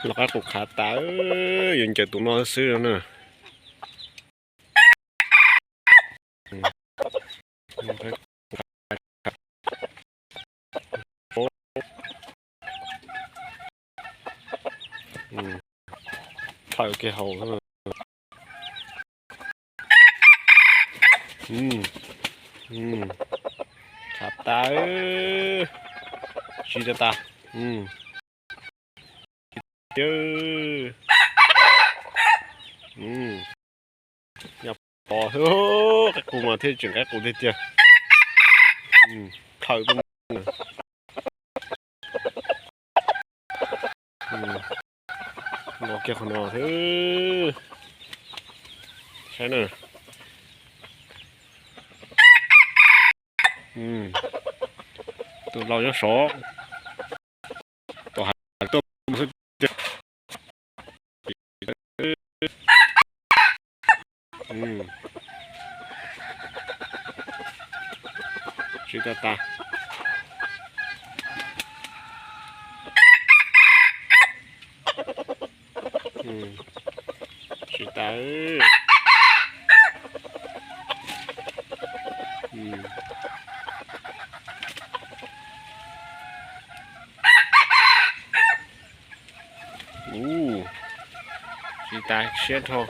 Los qaib qus khav tas, yuav ncaws tus no xwb no na. Khaws kiag hauv. Khav tas, siv tas tas. Nyob pov, qaib qus mas thiaj tseem qaib qus tiag tiag. Khaws tuaj mus. Los kiag qhov no xwb. Saib na. Tus laus nyob saud. Tom hav tuaj mus xwb tiag. Siv tas tas. Siv tas. Ub, siv tas siab dhau.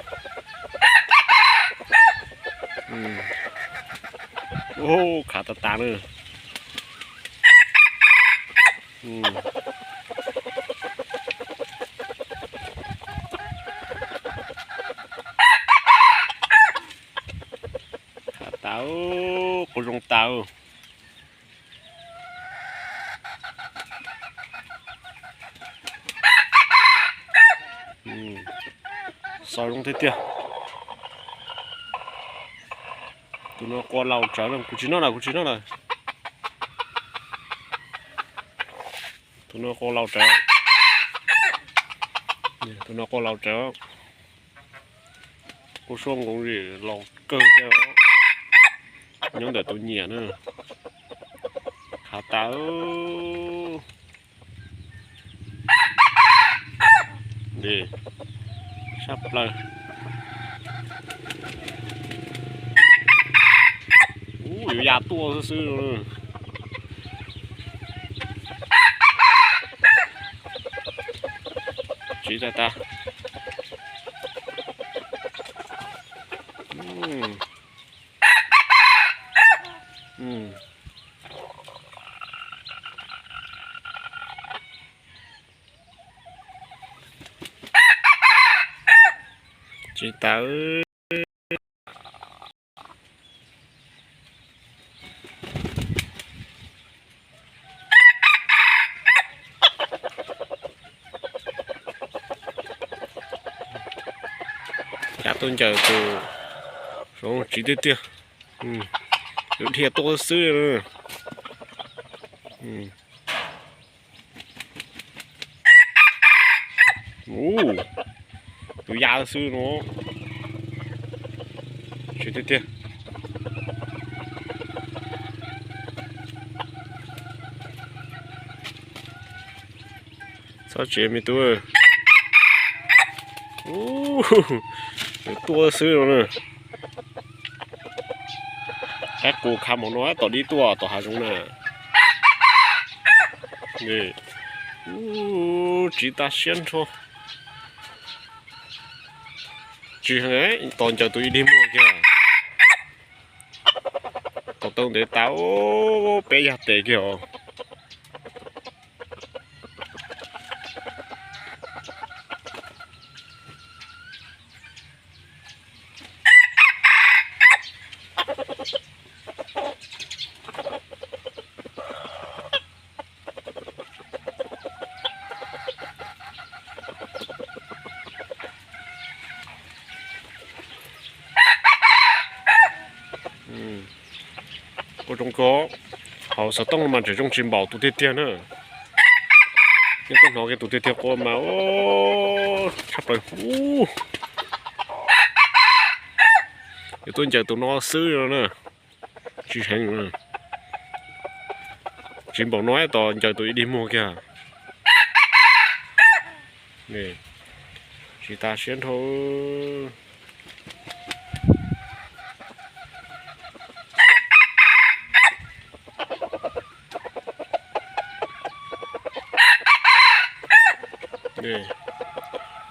Ub, khav tas tas na. Khav tas, quas zoo tas. Xov zoo tiag tiag. Tus no qua laus tsawv lawm, kuv tsis noj lawm, kuv tsis noj lawm. Tus no qua laus tsawv. Tus no qua laus tsawv. Kuv suab nkoos zim laus kawg thiab. Nyob ntawm tus nyiam na. Khav tas. Sab plaws. Ub, yuav ya tuaj xwb xwb. Siv tas tas. Tsis tawv. Cab tuaj ncaws tus zoo tsiv tiag tiag. Tus dhia tuaj xwb. Tus ya xwb no. Tsiv tiag tiag. Txhob tsev me tub. Ub, tuaj xwb no na. Qaib qus khav npaum no tom dib tuaj tom hav zoov na. Tsiv tas siab nrho. Tsis heev, tos ncaws tus ib dig muag kiag. Tos tau ntev tas, peb yag tes kiag os. Ua zoo kawg, hauv xov tooj mas tseem zoo tsis npaum tus tiag tiag na. Yeej tuaj hnov kiag tus tiag tiag qua mas tshaj plaws. Yuav tuaj ncaws tus no xwb no na. Tsis heev. Tsis npaum no tos ncaws tus ib dig muag kiag. Tsis tas siab nrho.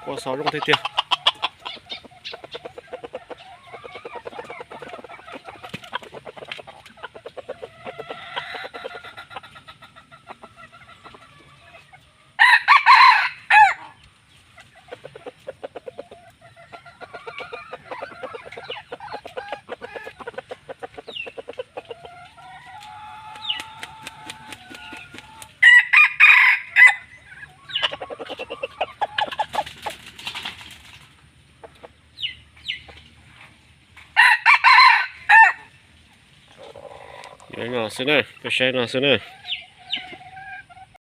Quaj xov zoo tiag tiag. Xwb na, peb saib no xwb na.